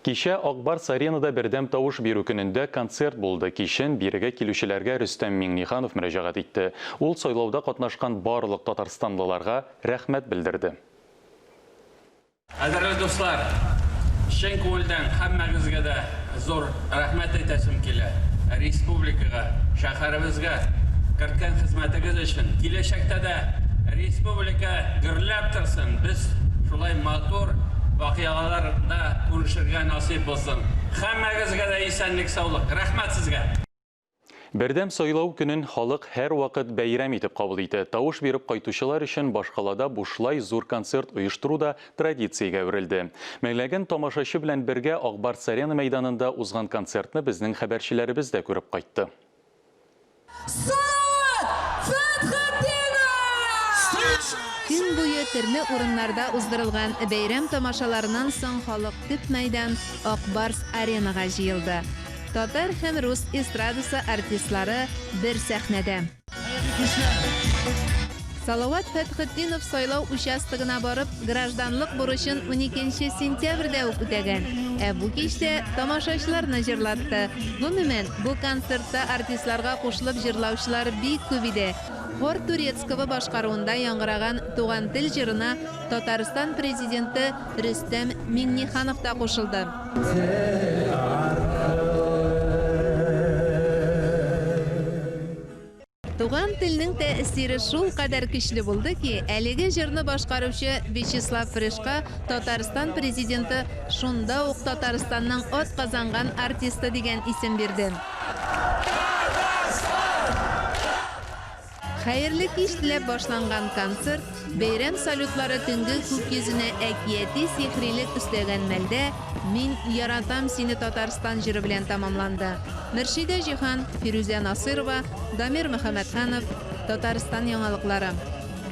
Кичә Ак Барс Аренада бердәм тавыш бирү көнендә концерт булды. Кичен бирегә килүчеләргә Рөстәм Миңнеханов мөрәҗәгать итте. Ул сайлауда катнашкан барлык татарстанлыларга рәхмәт белдерде. Кадерле дуслар, чын күңелдән һәммәгезгә дә зур рәхмәт әйтәсем килә. Республикага, шәһәребезгә керткән хезмәтегез өчен. Киләчәктә дә республика гөрләп торсын, без шулай матур вакыйгаларда күрешергә насыйп булсын. Һәммәгезгә дә исәнлек-саулык. Рәхмәт сезгә! Бердәм сайлау көнен халык һәрвакыт бәйрәм итеп кабул итә. Тавыш биреп кайтучылар өчен башкалада бушлай зур концерт оештыру да традициягә әверелде. Меңләгән тамашачы белән бергә Ак Барс Арена мәйданында узган концертны безнең хәбәрчеләребез дә күреп кайтты. Салават Фәтхетдинов! Көн буе төрле урыннарда уздырылган бәйрәм тамашаларыннан соң халык төп мәйдан, Ак Барс Аренага җыелды. Татар һәм рус эстрадасы артистлары бер сәхнәдә. Салават Фәтхетдинов сайлау участогына барып, гражданлык бурычын уникенче сентябрьдә үк үтәгән. Ә бу кичтә тамашачыларны җырлатты. Гомумән, бу концертта артистларга кушылып җырлаучылар бик күп иде. Хор Турецкого башкаруында яңгыраган Туган тел җырына Татарстан Президенты Рөстәм Миңнеханов та кушылды. Туган телнең тәэсире шулкадәр көчле булды ки, әлеге җырны башкаручы Вячеслав Фрешка Татарстан Президенты шунда ук Татарстанның атказанган артисты дигән исем бирде. Хәерле кич теләп башланган концерт, бәйрәм салютлары төнге күк йөзенә әкияти сихрилек өстәгән мәлдә Мин яратам сине, Татарстан җыры белән тәмамланды. Мөршидә Җиһан, Фирүзә Насыйрова, Дамир Мөхәммәтханов, Татарстан яңалыклары.